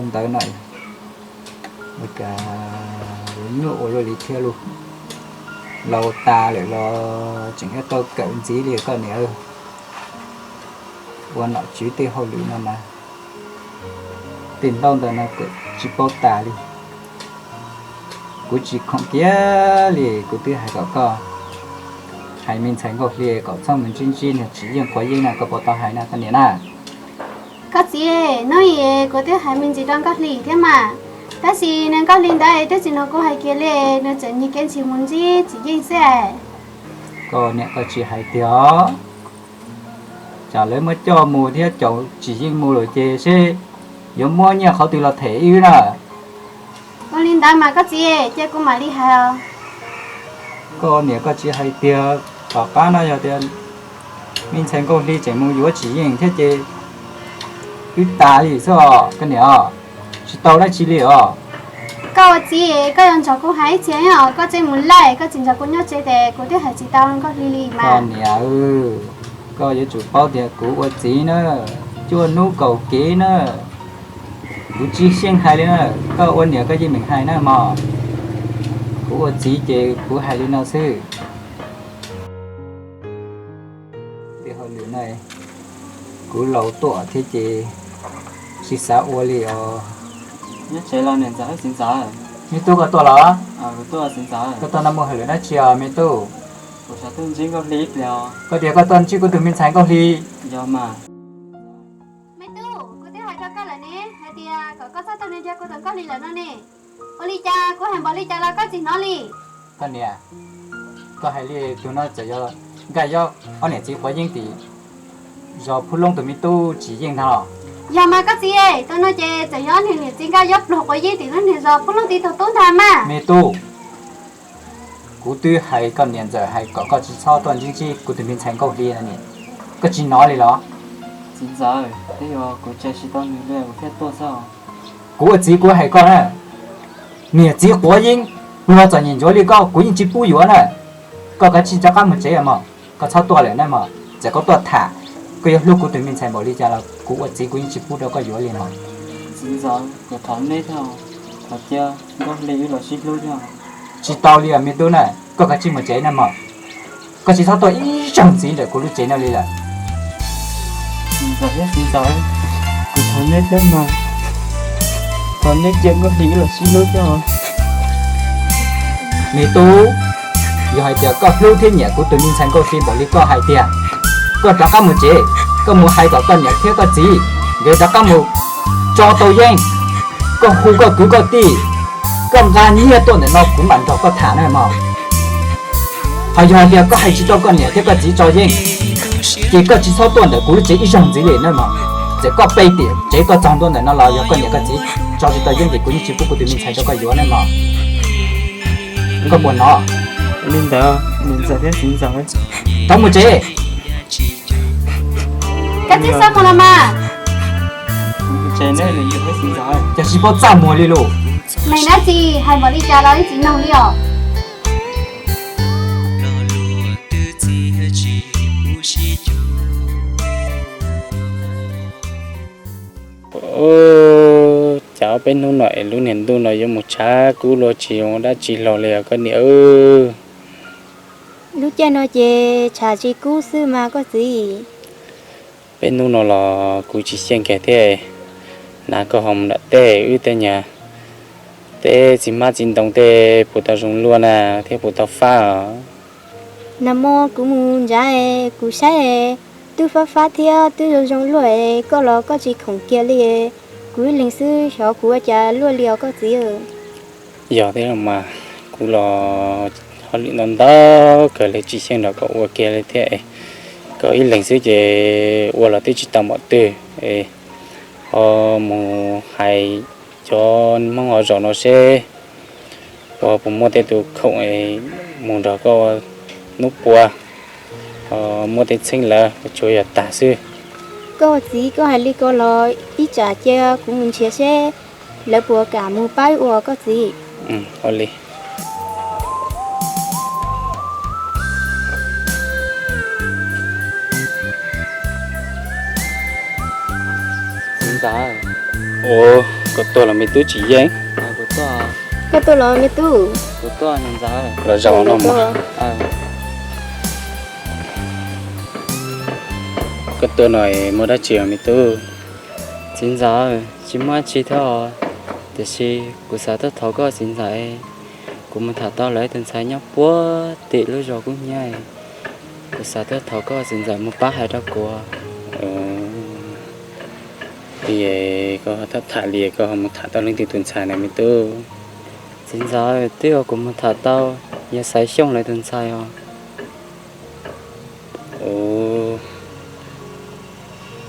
Ntawd no, ua cas yuav nyuaj ua luaj li thiab lauj. Laus tas lawm los tseem yuav tau kawm ntxiv li koj niam. Ua nom tswv tej hauj lwm no mas tej ntaub ntawv no kawm tsis paub tas li. Kuv tsis khoom kiag li, kuv twb hais kom koj hais me ntxhais Nkauj Hli kom txhob mus ntsib ntsib niag Tsim Yeej quav yeeb na, koj puas tau hais na koj niam na? Koj txiv, hnub i kuv twb hais me ntsis rau Nkauj Hli thiab mas, tab sis niag Nkauj Hli ntawd twb tsis hnov kuv hais kiag li, nws tseem nyiag kev ntshis mus ntsib Tsim Yeej xwb. Koj niam koj tsis hais tiag, tsam lawv muab coj mus thiab caum Tsim Yeej mus lawm ces seb yuav muab nyiaj qhov twg los them wb na. Ua li ntawd mas koj txiv, cia kuv mam li hais os. Koj niam koj tsis hais tiag, tom qab no yog tias me ntxhais Nkauj Hli tseem mus yuav Tsim Yeej thiab ces wb tas li xwb os koj niam, tsis tau dab tsi li os. Koj ua txiv, koj yuav nrog kuv hais ib txhia os, koj tseem mus lawm, koj tsis nrog kuv nyob tsev ces kuv twb hais tsis tau Nkauj Hli li mas. Koj niam, koj yuav tsum paub tias kuv ua txiv na, cuaj hnub kaum kev na, kuv tsis xyeej hais li na, koj ua niam koj yeej meem hais na mog. Kuv ua txiv ces kuv hais li no xwb. Tej hauj lwm no kuv laus tuaj thiab ces tsis xav ua li os. Nyob tsev los niam ntxawm thiab txiv ntxawm? Me tub koj tuaj los? Koj tuaj no muaj hauj lwm dab tsi os me tub? Koj tias koj tuaj ntsib kuv tus me ntxhais Nkauj Hli. Yog mas. Me tub, kuv twb hais rau koj lawm ne, hais tias kom koj txhob tuaj nrhiav kuv tus Nkauj Hli lawm no ne. Ua li cas kuv hais npaum li cas los koj tsis hnov li? Koj niam, koj hais li tus no txawm yog Nkaj Yob ob niam txiv quav yeeb tim zos Phub Loob tus me tub Tsim Yeej ntag los? Yog mas koj txiv, tus no ces txawm yog niag niam txiv Nkaj Yob pluag quav yeeb tim lub niag zos Phub Loob tib tug tub ntag mas. Me tub, kuv twb hais koj niam ntxawm hais kom koj tsis txhob tuaj ntsib ntsib kuv tus me ntxhais Nkauj Hli no ne, koj tsis hnov li los? Txiv ntxawm, twb yog kuv tsa tsis tau nws li kuv thiaj tuaj xwb. Kuv ua txiv kuv hais koj na, niam txiv quav yeeb, pluag txom nyem ntsuav li koj kuv yeej tsis pub yuav na. Koj kav tsij rov qab mus tsev mog, koj txhob tuaj lawm na mog. Txawm koj tuaj tham, koj yuav hlub kuv tus me ntxhais npaum li cas los kuv ua txiv kuv yeej tsis pub rau koj yuav li no. Txiv ntxawm, kuv thov neb thiab, thov cia Nkauj Hli wb los sib hlub thiab. Tsis tau li os me tub na, koj kav tsij mus tsev na mog. Koj tsis txhob tuaj ib zaug ntxiv ntawm kuv lub tsev no li lawm. Txiv ntxawm thiab txiv ntxawm, kuv thov neb thiab mog, thov neb cia Nkauj Hli wb los sib hlub thiab. Me tub, yog hais tias koj hlub thiab nyiam kuv tus me ntxhais Nkauj Hli npaum li koj hais tiag, koj rov qab mus tsev, koj mus hais kom koj niam thiab koj txiv nkawd rov qab mus tso tau yeeb. Koj hu koj kwv koj tij, koj nqa nyiaj tuaj ntawm no kuv mam nrog koj tham na mog. Ho yog hais tias koj hais tsis tau koj niam thiab koj txiv tso yeeb, ces koj tsis txhob tuaj ntawm kuv lub tsev ib zaug ntxiv li na mog. Txawm koj pe tim tsev koj txog ntua ntawm no los yog koj niam koj txiv tso tsis tau yeeb ces kuv yeej tsis pub kuv tus me ntxhais rau koj yuav na mog. Koj puas hnov? Li ntawd, niam ntxawm thiab txiv ntxawm, thov mus tsev. Koj txiv xav qhov no mas. Cas tsis paub txaj muag li lauj. Neeg dab tsi hais npaum li cas los yeej tsis mloog li os. Cas ob peb hnub no es lub niag ntuj no yuav mus tshav kub luaj tsis zoo dab tsi hlo li os koj niam. Lub caij no ces tshav tsis kub xwb mas koj txiv. Peb hnub no los kuv tsis xyeej kiag thiab, hnav koj ho mus nram tej wb tej nyuag tej txiv hmab txiv ntoo tej puas tau zoo luaj na thiab puas tau fab os. Nag hmo kuv mus ntsav, kuv saib twb fab fab thiab twb zoo zoo luaj, koj los koj tsis khoom kiag li. Kuv ib leeg xwb xyov kuv ua cas luaj li os koj txiv. Yog thiab los mas, kuv los hauj lwm ntau ntau kawg li tsis xyeej nrog koj ua kiag li thiab. Koj ib leeg xwb ces ua los twb tsis tau npaum twg, ho mus hais cov Hmoob hauv zos no seb puas muaj tej tus khoom mus nrog koj ua hnub puas, ho muaj tej txheeb lawm tsuas yog tag xwb. Koj txiv, koj hais li ko los ib tsam cia kuv mus nrhiav seb lawv puas kam mus pab ua koj txiv. Ua li. Txiv ntxawm, ua Koj tuaj los me tub Tsim Yeej? Koj tuaj los me tub? Los zaum no mas. Koj tuaj no muaj dab tsi os me tub? Txiv ntxawm, tsis muaj dab tsi thiab os, tiam sis kuv xav tuaj thov koj txiv ntxawm, kuv mus tham tau lawv ib tug ntxhais nyob puag tim lub zos Kub Hnyiab, kuv xav tuaj thov koj txiv ntxawm mus pab hais rau kuv. Koj tham tham li koj ho mus tham tau leej twg tus ntxhais na me tub? Txiv ntxawm, twb yog kuv mus tham tau yawg Xaiv Xyooj lawv tus ntxhais os.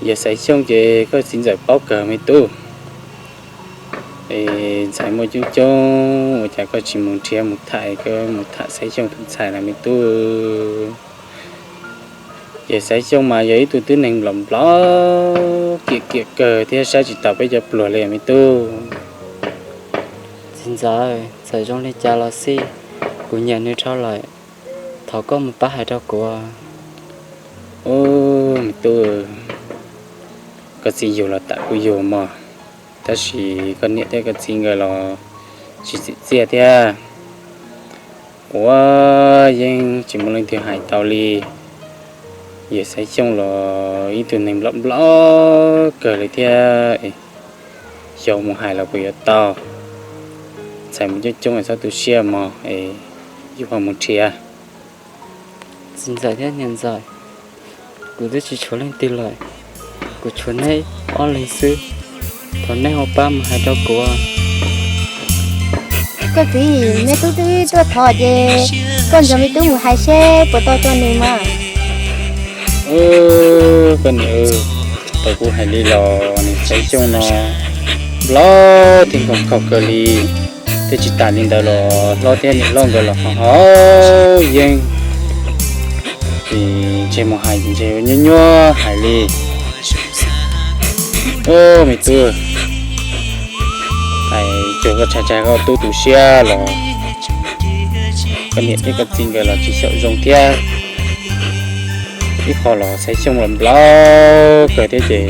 Yawg Xaiv Xyooj ces koj txiv ntxawm paub kawg me tub. Es ntxhais muaj coob coob ua cas koj tsis mus nrhiav mus tham, koj mus tham Xaiv Xyooj tus ntxhais na me tub. Yawg Xaiv Xyooj mas yog ib tug tib neeg nplom nplom kiam kiam kawg thiab saib tsis taus peb cov pluag li me tub. Txiv ntxawm, txawm zoo li cas los xij, kuv nyiam nws dhau lawm, thov koj mus pab hais rau kuv. Me tub, koj txiv yug los tam kuv yug mog, tab sis koj niam thiab koj txiv nkawd los tsis txim txiaj thiab. Ua yeej tsis muaj leej twg hais tau li. Yawg Xaiv Xyooj los ib tug neeg nplom nplom kawg li thiab. Xyov mus hais los puas yuav tau. Ntxhais muaj coob coob es txhob tu siab mog, es yus ho mus nrhiav. Txiv ntxawm thiab niam ntxawm, kuv twb tsis tshuav leej twg lawm, kuv tshuav neb ob leeg xwb, thov neb ho pab mus hais rau kuv. Koj txiv, me tub twb tuaj thov ces koj nrog me tub mus hais seb puas tau tau nws mas. Koj niam, tau kuv hais li los nws Xaiv Xyooj no nplom thiab nkauj kawg li, thiab tsis tas li ntawd los hlob thiab niam hlob nkawd los ho haus yeeb. Ces ntshe mus hais ntshe nyuaj nyuaj hais li. Me tub, hais tsuas koj tsa tsa koj tub tu siab los koj niam thiab koj txiv nkawd los tsis xyaum zoo thiab. Ib qho los Xaiv Xyooj los nplom kawg thiab ces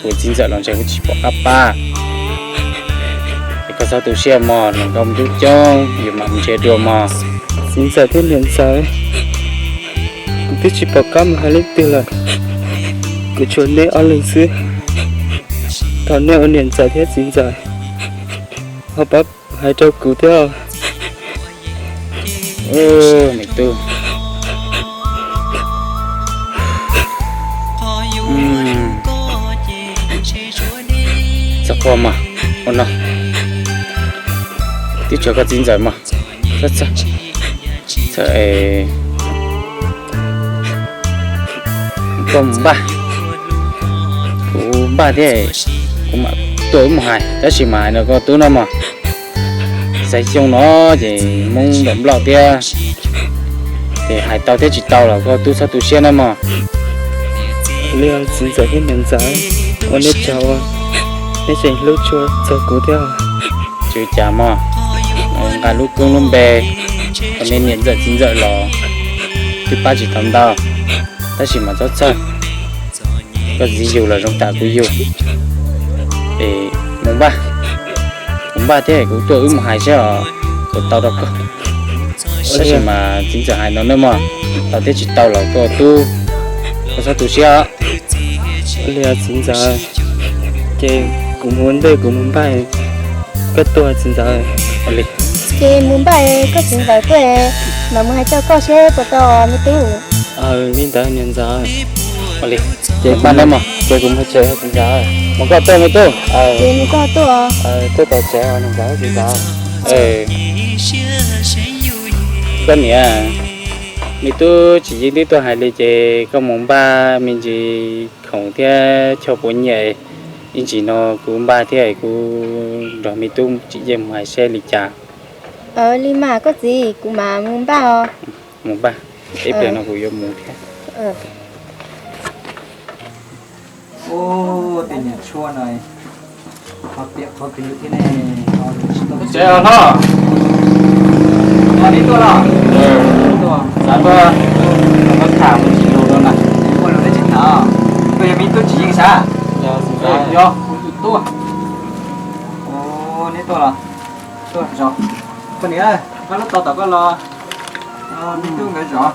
kuv txiv ntxawm los ntshe kuj tsis pom qab pab. Es koj txhob tu siab mog, hluas nkauj coob coob yus mam mus nrhiav dua mog. Txiv ntxawm thiab niam ntxawm, kuv twb tsis pom qab mus hais leej twg lawm, kuv tshuav neb ob leeg xwb. Thov neb ua niam ntxawm thiab txiv ntxawm ho pab hais rau kuv thiab. Me tub, txhob quaj mog, ua no, twb tshuav koj txiv ntxawm mog. Koj mus npaj, kuv npaj thiab, kuv mam tuaj wb mus hais, tab sis mas hais no koj tub no mog, Xaiv Xyooj no ces Hmoob nplom nplom thiab, ces hais tau thiab tsis tau los koj tub txhob tu siab na mog. Li txiv ntxawm thiab niam ntxawm, ua nej tsaug, nej tseem hlub tshua txog kuv thiab. Tsis ua cas mog, nqa lub koob lub npe, ua nej niam ntxawm txiv ntxawm los twb pab tsis tau ntau, tab sis mas txhob txhawj, koj txiv yug los zoo tam kuv yug. Es mus npaj, kuv npaj thiab kuv tuaj wb mus hais seb os, puas tau rau koj. Tab sis mas txiv ntxawm hais no nawb mog, tau thiab tsis tau los koj tub, koj txhob tu siab. Li txiv ntxawm, ces kuv mus ua ntej kuv mus npaj, koj tuaj txiv ntxawm. Ces mus npaj koj txiv ntxawm tuaj, mam mus hais rau koj seb puas tau me tub. Li ntawd niam ntxawm. Ces kuv mus tsev txiv ntxawm, mus koj tuaj me tub. Ces mus koj tuaj. Tuaj tau tsev niam ntxawm txiv ntxawm. Koj niam, me tub Tsim Yeej twb tuaj hais li ces koj mus npaj me ntsis khoom thiab choj puav nyiaj, ib ntsis no kuv npaj thiab kuv nrog me tub Tsim Yeej mus hais seb li cas. Li mas koj txiv, kuv mam mus npaj os. Mus npaj, ib pliag no kuv yuav mus thiab. Tej niam tshuaj no ho piam qhov twg thiab ne? Tsev os hlob, koj neb tuaj los? Xav tuaj, koj tham mus tsis lus no na. Ua lus neb tsis tham, koj yog me tub Tsim Yeej sav? Yog, kuv tus tub. Tuaj los, tuaj zov. Koj niam, koj lub tau tom koj los, me tub nkawd zov.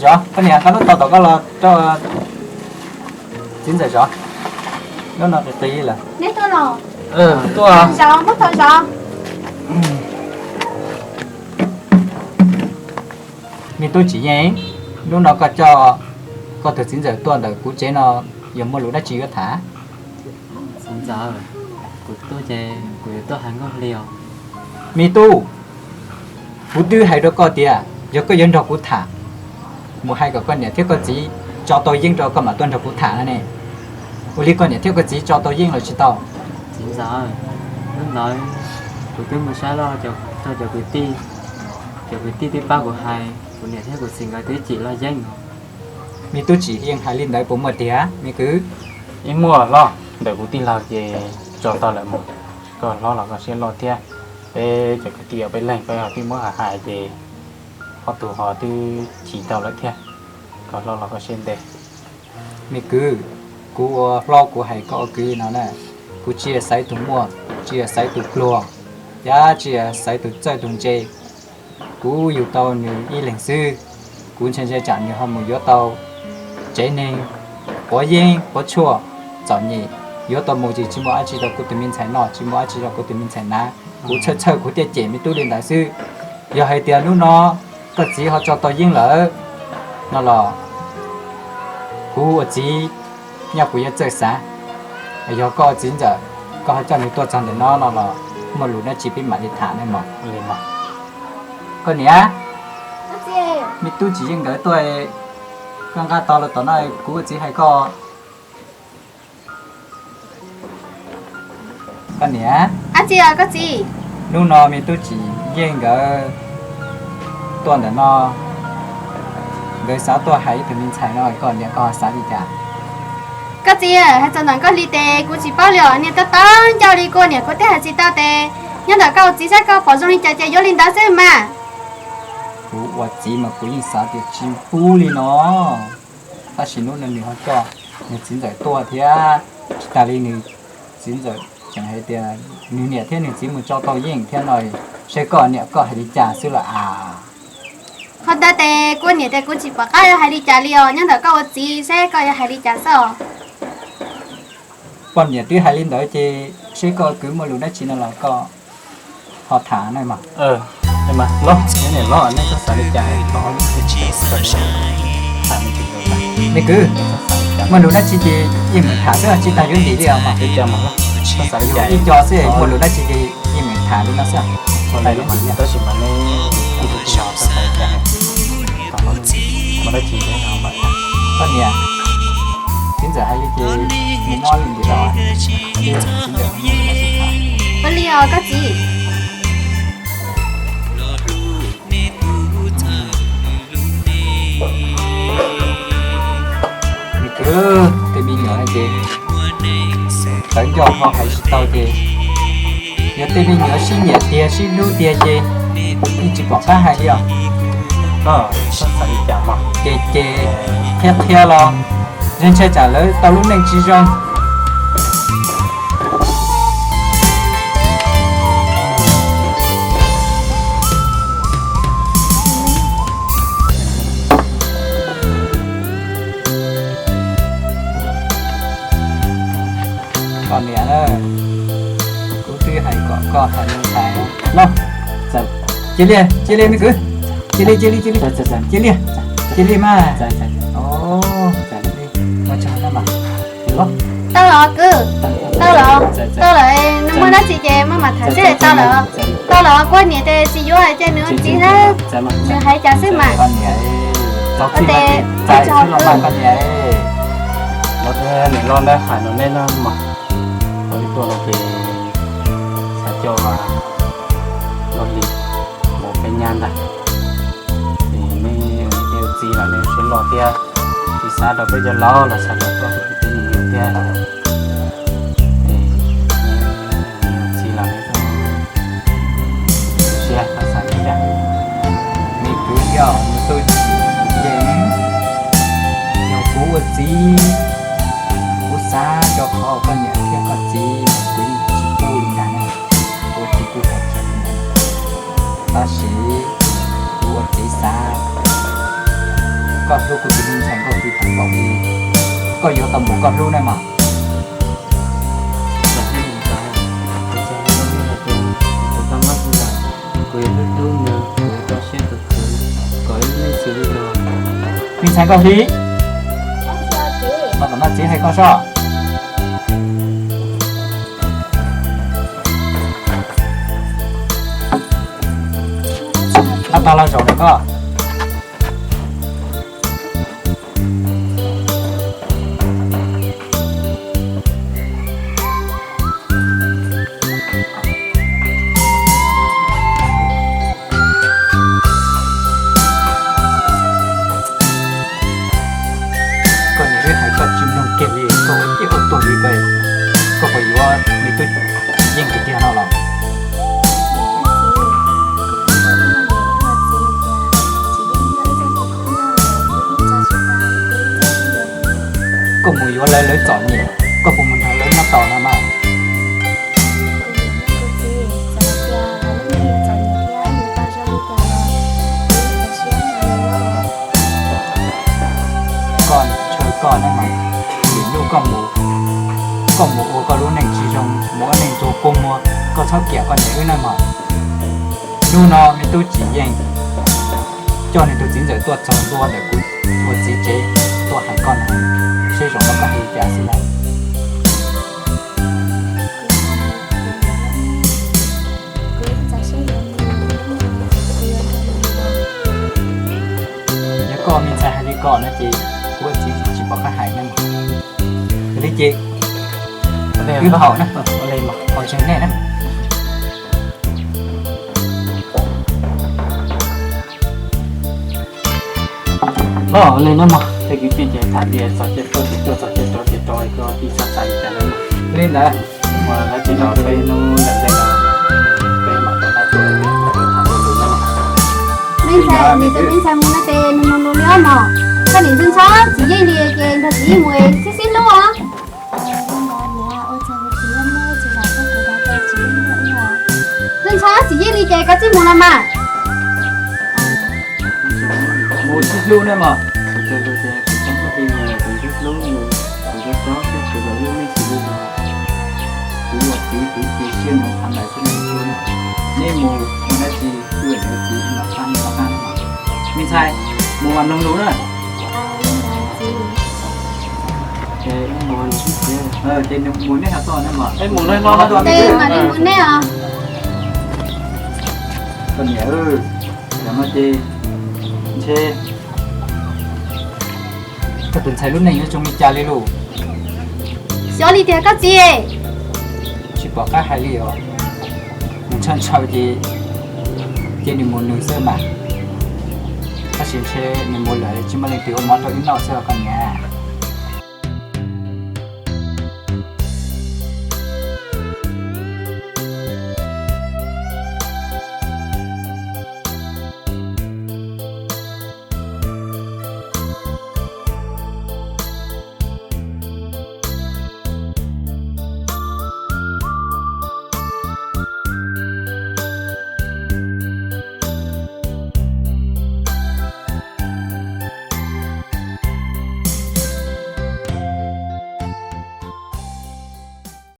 Zov, koj niam, koj lub tau tom koj los rau txiv ntxawm zov. Lub no qis qis lawm. Tuaj, muab tau zov. Me tub Tsim Yeej, hnub no koj coj koj tus txiv ntxawm tuaj ntawm kuv tsev no yog muaj lus dab tsi yuav tham? Txiv ntxawm, kuv tuaj ces kuv yuav tuaj hais Nkauj Hli os. Me tub, kuv twb hais rau koj tias yog koj yuav nrog kuv tham, mus hais kom koj niam thiab koj txiv tso tau yeeb rau koj mam tuaj nrog kuv tham no ne. Ua li koj niam thiab koj txiv tso tau yeeb los tsis tau? Txiv ntxawm, hnub ntawd kuv twb mus saib loj rau cov kwv tij, cov kwv tij twb pab kuv hais, kuv niam thiab kuv txiv nkawd twb cim loj yeeb no. Me tub Tsim Yeej hais li ntawd puas muaj tiag me kwv? Yeej muaj hlob, ntawm kuv tij laug ces tso tau lawm mas. Koj hlob los koj siab loj thiab, peb cov kwv tij peb leeg peb twb muab hais hais ces ob tug ho twb cim tau lawm thiab. Koj hlob los koj siab ntev. Me kwv, kuv ua hlob kuv hais koj ua kwv no na, kuv tsis yog xaiv tus muaj, tsis yog xaiv tus pluag, thiab tsis yog xaiv tus txawj tus ntse. Kuv yug tau nws ib leeg xwb, kuv ntshai ntshai tsam nws ho mus yuav tau tsev neeg quav yeeb quav tshuaj txom nyem, yuav tau mus ces tsis muaj dab tsi rau kuv tus me ntxhais noj, tsis muaj dab tsi rau kuv tus me ntxhais hnav. Kuv txhawj txhawj kuv thiaj cem me tub li ntawd xwb. Yog hais tias hnub no koj txiv ho tso tau yeeb lawm no los kuv ua txiv nyob kuv yuav txawj xav. Yog koj ua txiv ntxawm, koj ho coj nws tuaj txog ntawm no no los muaj lus dab tsi peb mam li tham ne mog. Koj niam, me tub Tsim Yeej nkawd tuaj, koj nqa tau los tom no kuv ua txiv hais koj. Koj niam, hnub no me tub Tsim Yeej nkawd tuaj ntawm no, nkawd xav tuaj hais ib tug me ntxhais no, koj niam koj xav li cas? Koj txiv, hais txog ntawm Nkauj Hli ces kuv tsis paub li os, niag tob tob ncauj li, kuv niam kuv tij hais tsis tau ces nyob ntawm koj ua txiv saib koj pom zoo li cas ces yuav li ntawd xwb mas. Kuv ua txiv mas kuv yeej xav tias tsis pub li no, tab sis hnub no nws ho coj nws txiv ntxawm tuaj thiab, tsis tas li nws txiv ntxawm tseem hais tias nws niam thiab nws txiv mus tso tau yeeb thiab no, saib koj niam koj hais li cas xwb los as. Qhov ntawd ces kuv niam tias kuv tsis pom qab yuav hais li cas li os, nyob ntawm koj ua txiv saib koj yuav hais li cas xwb os. Poj niam twb hais li ntawd ces seb koj kwv muaj lus dab tsi no los koj ho tham na mas. Los, nej txhob xav li cas, me kwv, muaj lus dab tsi ces yeej meem tham xwb, tsis tas yuav ntim li os mas. Ib co xwb, muaj lus dab tsi ces yeej meem tham li no xwb. Tab sis mas nej ib tug tij laug txhob xav li cas, muaj dab tsi mam tham. Koj niam, txiv ntxawm hais li ces mus muab li ntim los. Ua li os koj txiv. Me kwv, tej me nyuam no ces tawv ncauj ho hais tsis tau ces yog tej me nyuam sib nyiam tiag sib hlub tiag ces yeej tsis pom qab hais li os. Ces ces qhia qhia los ntshai tsam lawv tau lub neej tsis zoo. Koj niam, kuv twb hais kom koj hais li ntawd los. Cia li, cia li me kwv, cia li, cia li, cia li, cia li, cia li mas. Tau los kwv, tau los, tau lawm, nws muaj dab tsi ces maj mam tham seb tau lawm. Tau los, kuv niam ces tsis yuav ces nws txiv thiab, nws hais cas xwb mas. Niam loj ntawd hais no nej na mas, ua li tuaj no ces xav coj Nkauj Hli mus peb nyab ntag. Ces nej ua niam ua txiv los nej siab loj thiab, tsis xav rau peb cov laus los xav rau koj tus me nyuam thiab. Ces nej ua niam ua txiv los nej siab xav li cas? Me kwv, yog mus tau ces yog kuv ua Qhov koj niam thiab koj txiv kuv yeej tsis pub li ntag na, kuv tsis pub hais tseeb li ntag. Tab sis kuv ua txiv xav, koj hlub kuv tus me ntxhais Nkauj Hli tag npaum li, koj yuav tau mus koj hlub nawb mas. Kuv yuav hlub hlub nws, kuv yuav rau siab khwv khwv kom ib leeg xws li no. Me ntxhais Nkauj Hli, mas kom no txiv hais koj soj. Ab, tag los zaum ntawm koj. Koj niam wb hais koj tsis mloog kiag li, koj ua ciaj ua tuag li ko, koj puas yuav me tub Yeej tiag tiag no los? Koj mus yuav lawv, lawv txom nyem, koj puas mus nrog lawv nyob tos no mas? Koj ntshaw koj ne mas, lwm hnub koj mus, koj mus ua koj lub neej tsis zoo, mus ua neej ntuag kua muag, koj txhob kiam koj niam wb nawb mog. Hnub no me tub Tsim Yeej coj nws tus txiv ntxawm tuaj txog ntua ntawm kuv tus txiv tsev tuaj hais koj ntag, seb zaum no koj hais li cas xwb na. Yog koj me ntxhais hais li ko no ces kuv ua txiv tsis pom qab hais ne. Yog li ces wb haus na, haus tsev nej na. Ua li no mog, tej kwv tij ces tham tias txog caij tuaj ces tuaj, txog caij rov ces rov, koj tij txhob xav li cas na. Li ntawd, ua lawv tsis los peb hnub ntawm ntej no, peb mam rov qab tuaj tham dua lus na. Me ntxhais, nws tus me ntxhais mus no ces nws mus nws li os mog. Koj niam ntxhais Ntxhoo Tsim Yeej li ces nrog Tsim Yeej mus xib xib hnub os. Ntxhais Ntxhoo Tsim Yeej li ces koj tsis mus los mas. Mus sib hlub ne mog. Kuv hlub nws, kuv hlub nws, kuv hlub nws, kuv hlub nws. Kuv ua txiv kuv cia siab nws tham lawm xwb na. Nej mus ua dab tsi, kuv ua txiv los qab los qab. Me ntxhais, mus mas mloog lus na. Ces nws mus nej ho tod na mas. Ces mam li mus nej os. Koj niam, zaum no ces ntshe koj tus ntxhais lub neej yuav zoo li cas li lauj? Xyov li tiag koj txiv. Tsis pom qab hais li os. Nws ntshaw ntshaw ces cia nws mus nws xwb mas. Tab sis ntshe nws mus lawm tsis muaj leej twg ua mov rau wb noj xwb os koj niam.